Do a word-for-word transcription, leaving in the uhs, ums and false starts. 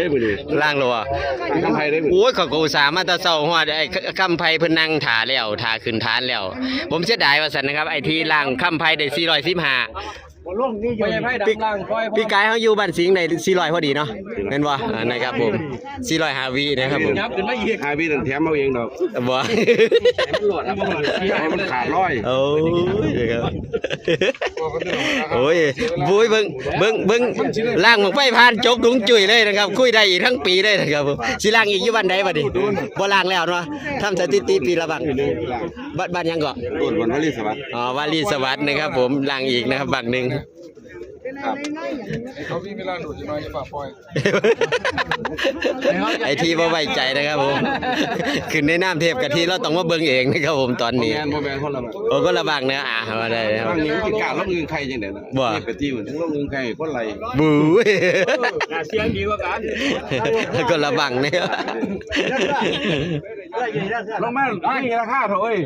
ได้มื้อนี้ ล้างแล้วบ่ มีคำไพได้มื้อนี้ โอ้ย เขาก็อุตส่าห์มาแต่เช้าฮอด ไอ้คำไพเพิ่นนั่งถ่าแล้ว ถ่าขึ้นฐานแล้ว ผมเสียดายว่าซั่นนะครับ ไอ้ที่ล้างคำไพได้ สี่ร้อยสิบห้า บ่ลงนี่อยู่ ไม่ใช่ไพ่ดำล่างคอย พี่กายเขาอยู่บ้านสิงห์ได้ สี่ร้อย พอดีเนาะ แม่นบ่ อ่า นะครับผม สี่ร้อยห้า วินะครับผม ยับขึ้นมาอีก ห้าวินั่นแถมเอาเองดอก บ่ ให้มันหลวดครับ ให้มันขาดร้อย โอ้ย นะครับ โอ้ย บุ้ย เบิ่ง เบิ่ง เบิ่ง ล้างบั้งไฟผ่านจกถุงจุ้ยเลยนะครับ คุยได้อีกทั้งปีเลยนะครับผม สิล้างอีกอยู่บ้านใดบัดนี้ บ่ล้างแล้วเนาะ ทำสถิติปีละบั้ง บ้าน บ้านหยังเกาะ โดนวันวลีสวัสดิ์ อ๋อ วลีสวัสดิ์นะครับผม ล้างอีกนะครับ บั้งหนึ่ง ครับ เขามีเวลาดูดอยู่หน่อย จะฝากปล่อย ไอ้ที่บ่ไว้ใจนะครับผม ขึ้นในนามเทพกะทิ เราต้องมาเบิ่งเองนะครับผม ตอนนี้ บ่แม่น บ่แม่น คนละบั้ง โอ้ คนละบั้งนะ อ่ะ มาได้นะครับ บั้งนี้มันสิกล้าลงอึ่งไข่จังได๋นะ บ่ เทพกะทิมันถึงลงอึ่งไข่คนไร บู๊ย น่าเสียงดีกว่ากัน คนละบั้งเนี่ย ลงมา นี่ราคาเท่าเอ้ย